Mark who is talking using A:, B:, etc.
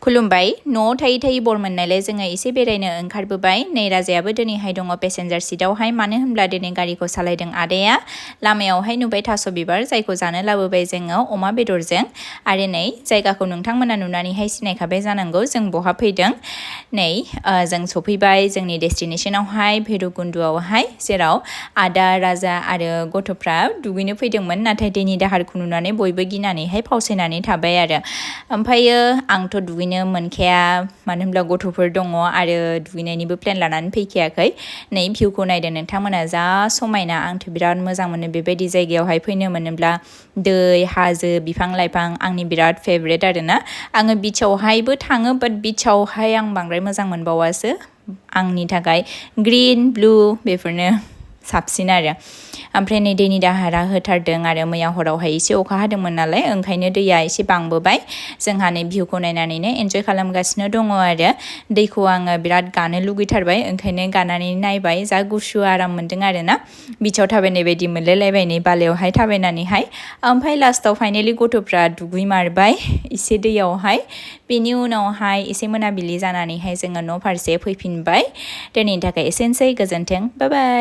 A: खुलुमबाय न'आव थायै थायै बर मोननायलाय जोङो एसे बेरायनो ओंखारबोबाय नै राजायाबो दिनैहाय दङ पेसेन्जार सिटआवहाय मानो होनब्ला दिनै गारिखौ सालायदों आदाया लामायावहाय नुबाय थास' बिबार जायखौ जानो लाबोबाय जोङो अमा बेदरजों आरो नै जायगाखौ नोंथांमोना नुनानैहाय सिनायखाबाय जानांगौ जों बहा फैदों नै जों सफैबाय जोंनि डेस्टिनेसनावहाय भैरबकुन्दुआवहाय जेराव आदा राजा आरो गथ'फ्रा दुगैनो फैदोंमोन नाथाय दैनि दाहारखौ नुनानै बयबो गिनानैहाय फावसायनानै थाबाय आरो ओमफ्रायो आंथ' दुगैनो मोनखाया मानो होनब्ला गथ'फोर दङ आरो दुगैनायनिबो प्लेन लानानै फैखायाखै नै भिउखौ नायदो नोंथांमोना जा समायना आंथ' बिराद मोजां मोनो बेबायदि जायगायावहाय फैनो मोनोब्ला दै हाजो बिफां लाइफां आंनि बिराद फेभरेट आरोना आङो बिचआवहायबो थाङो बाट बिचआवहाय आं बांद्राय मोजां मोनबावासो आंनि थाखाय ग्रिन ब्लु बेफोरनो साबसिन आरो ओमफ्राय नै दैनि दाहारा होथारदों आरो मैया हरावहाय एसे अखा हादोंमोन नालाय ओंखायनो दैया एसे बांबोबाय जोंहा नै भिउखौ नायनानैनो एन्जय खालामगासिनो दङ आरो दैखौ आङो बिराद गानो लुगैथारबाय ओंखायनो गानानै नायबाय जा गुसु आराम मोनदों आरोना बिचआव थाबायनाय बायदि मोनलायलायबाय नै बालायावहाय थाबायनानैहाय ओमफ्राय लास्टाव फाइनेलि गथ'फ्रा दुगैमारबाय एसे दैयावहाय बेनि उनावहाय एसे मोनाबिलि जानानैहाय जोङो न' फारसे फैफिनबाय दिनैनि थाखाय एसेनोसै गोजोन्थों बाय बाय